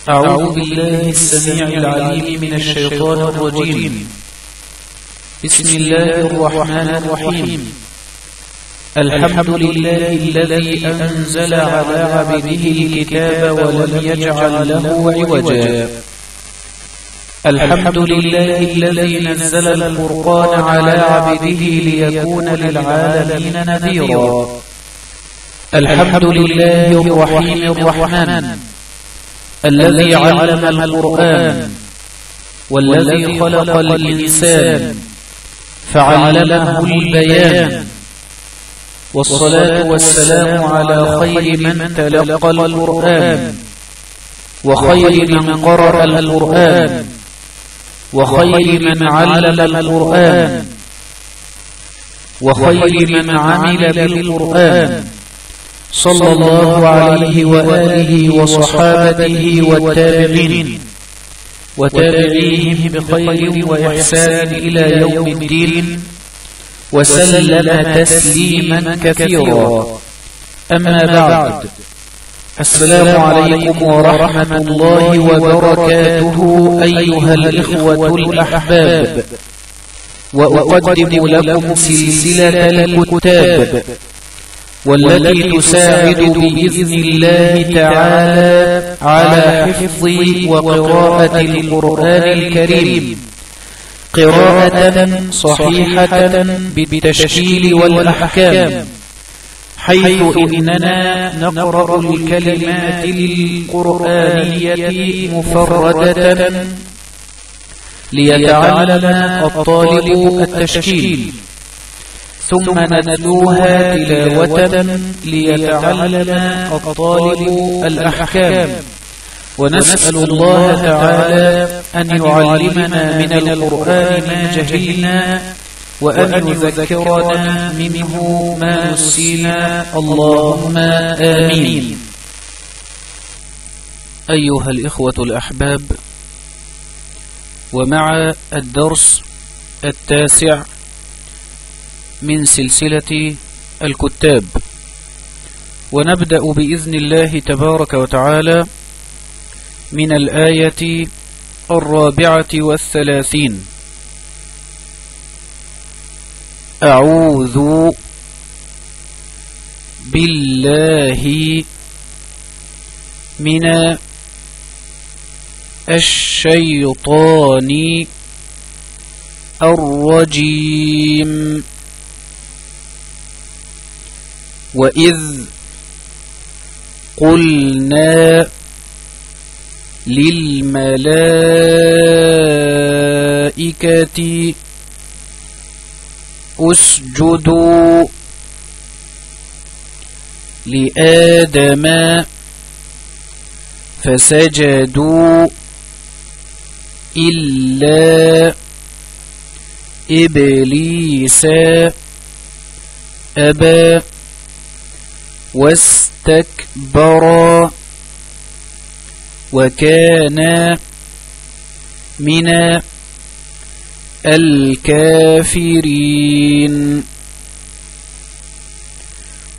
أعوذ بالله السميع العليم من الشيطان الرجيم. بسم الله الرحمن الرحيم. الحمد لله الذي أنزل على عبده الكتاب ولم يجعل له عوجا. الحمد لله الذي نزل الفرقان على عبده ليكون للعالمين نذيرا. الحمد لله الرحيم الرحمن الذي علم القرآن والذي خلق الإنسان فعلمه البيان، والصلاة والسلام على خير من تلقى القرآن وخير من قرأ القرآن وخير من علم القرآن وخير من عمل بالقرآن، صلى الله عليه وآله وصحابته والتابعين وتابعيهم بخير وإحسان إلى يوم الدين، وسلم تسليما كثيرا. أما بعد، السلام عليكم ورحمة الله وبركاته أيها الإخوة الأحباب. وأقدم لكم سلسلة الكتاب والتي تساعد بإذن الله تعالى على حفظ وقراءة القرآن الكريم قراءة صحيحة بالتشكيل والأحكام، حيث إننا نقرأ الكلمات القرآنية مفردة ليتعلم الطالب التشكيل، ثم نتلوها تلاوة ليتعلم الطالب الأحكام. ونسأل الله تعالى أن يعلمنا من القرآن ما جهلنا، وأن يذكرنا منه ما نسينا، اللهم آمين. أيها الإخوة الأحباب، ومع الدرس التاسع من سلسلة الكتاب، ونبدأ بإذن الله تبارك وتعالى من الآية 34. أعوذ بالله من الشيطان الرجيم. وإذ قلنا للملائكة اسجدوا لآدم فسجدوا إلا إبليس أبى واستكبر وكان من الكافرين.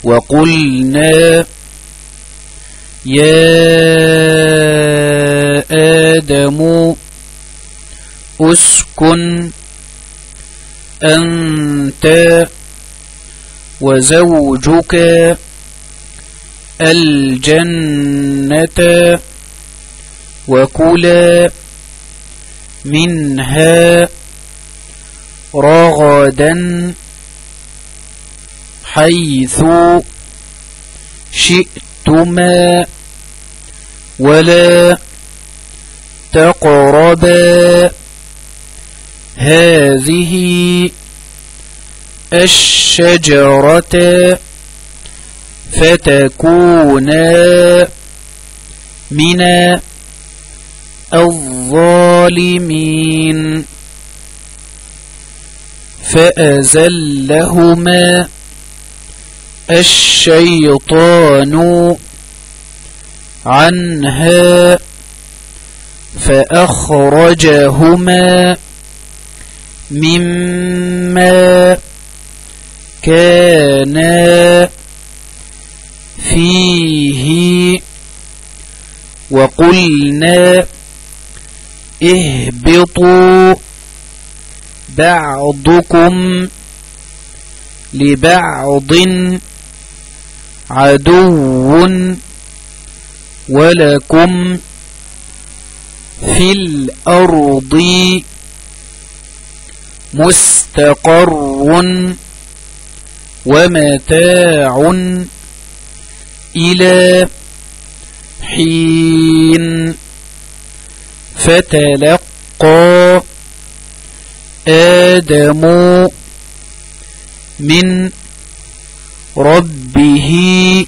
وقلنا يا آدم أسكن أنت وزوجك الجنة وكلا منها رغدا حيث شئتما ولا تقربا هذه الشجرة فتكونا من الظالمين. فأزلهما الشيطان عنها فأخرجهما مما كانا فيه وقلنا اهبطوا بعضكم لبعض عدو ولكم في الأرض مستقر ومتاع إلى حين. فتلقى آدم من ربه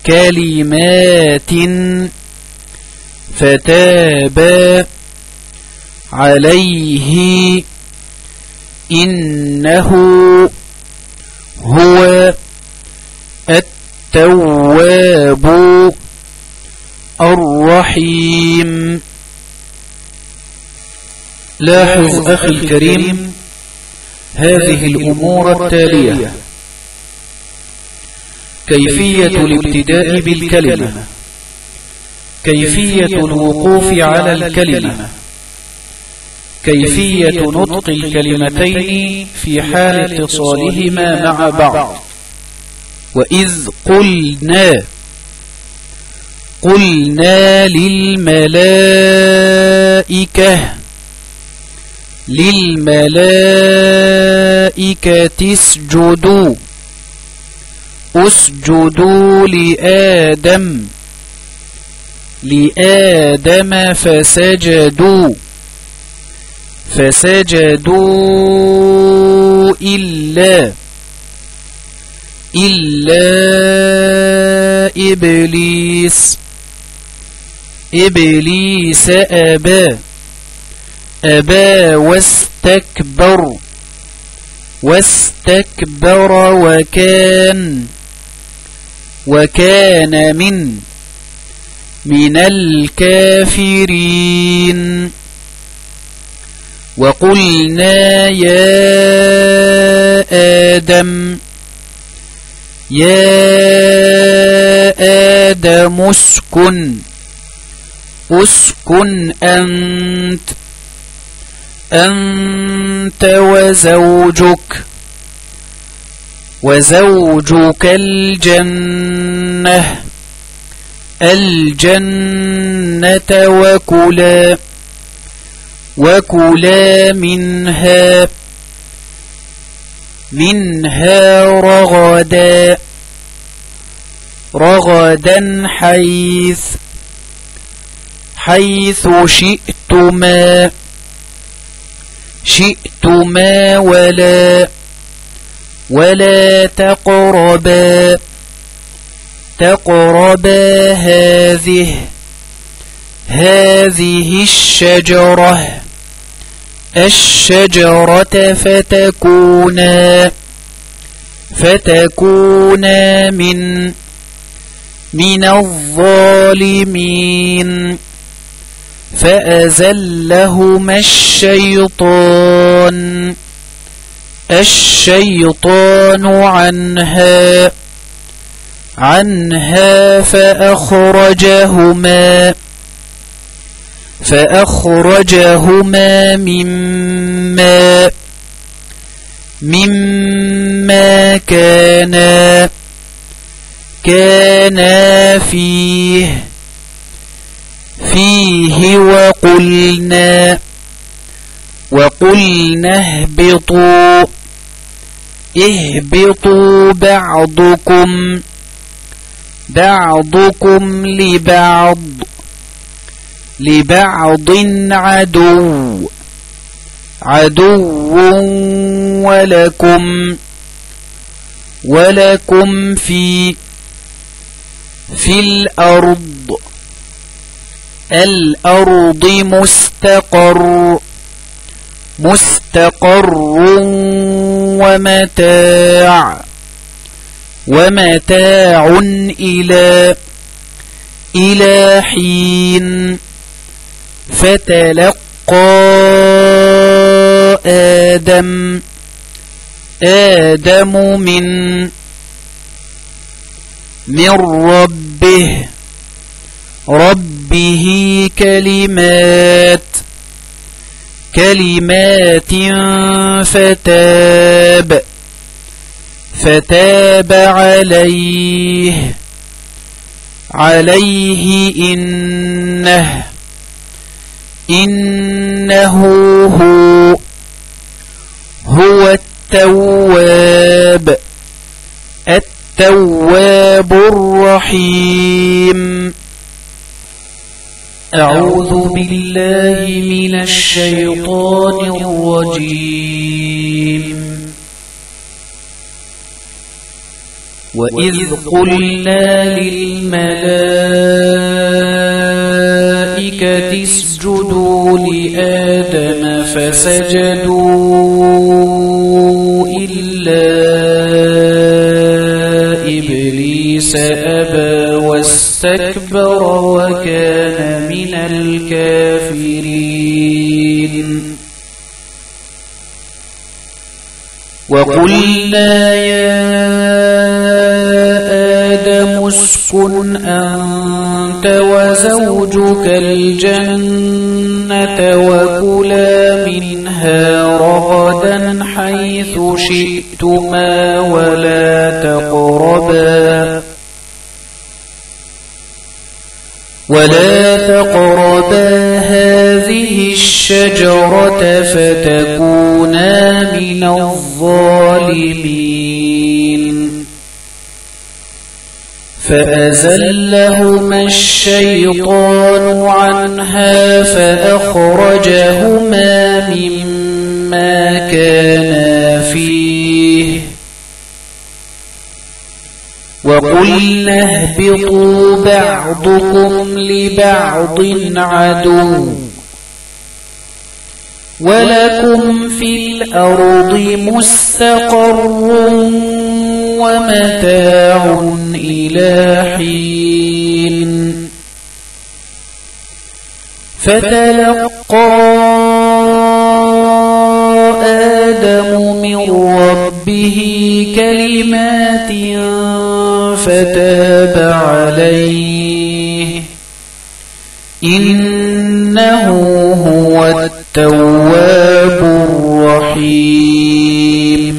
كلمات فتاب عليه إنه هو التواب الرحيم. لاحظ أخي الكريم هذه الأمور التالية: كيفية الابتداء بالكلمة، كيفية الوقوف على الكلمة، كيفية نطق الكلمتين في حال اتصالهما مع بعض. وإذ قلنا، قلنا للملائكة، للملائكة اسجدوا، اسجدوا لآدم، لآدم فسجدوا، فسجدوا إلا، إلا إبليس، إبليس أبى، أبى واستكبر، واستكبر وكان، وكان من الكافرين. وقلنا يا آدم، يا آدم اسكن، اسكن أنت، أنت وزوجك، وزوجك الجنة، الجنة وكلا، وكلا منها، منها رغدا، رغدا حيث، حيث شئتما، شئتما ولا، ولا تقربا، تقربا هذه، هذه الشجرة، الشجرة فتكونا، فتكونا من الظالمين. فأزلهما الشيطان، الشيطان عنها، عنها فأخرجهما، فأخرجهما مما، مما كانا، كانا فيه، فيه. وقلنا، وقلنا اهبطوا، اهبطوا بعضكم، بعضكم لبعض، لبعض عدو، عدو ولكم، ولكم في، في الأرض، الأرض مستقر، مستقر ومتاع، ومتاع إلى، إلى حين. فتلقى آدم، آدم من ربه، ربه كلمات فتاب عليه إنه هو التواب الرحيم. أعوذ بالله من الشيطان الرجيم. وإذ قلنا للملائكة اسجدوا لآدم فسجدوا إلا إبليس أبى واستكبر وكان من الكافرين. وقلنا يا آدم اسكن أنت وزوجك الجنة وكلا منها رغدا حيث شئتما ولا تقربا هذه الشجرة فتكونا من الظالمين. فأزلهما الشيطان عنها فأخرجهما مما كانا فيه. وقلنا اهبطوا بعضكم لبعض عدو ولكم في الأرض مستقر ومتاع إلى حين. فتلقى آدم من ربه كلمات فتاب عليه إنه هو التواب الرحيم.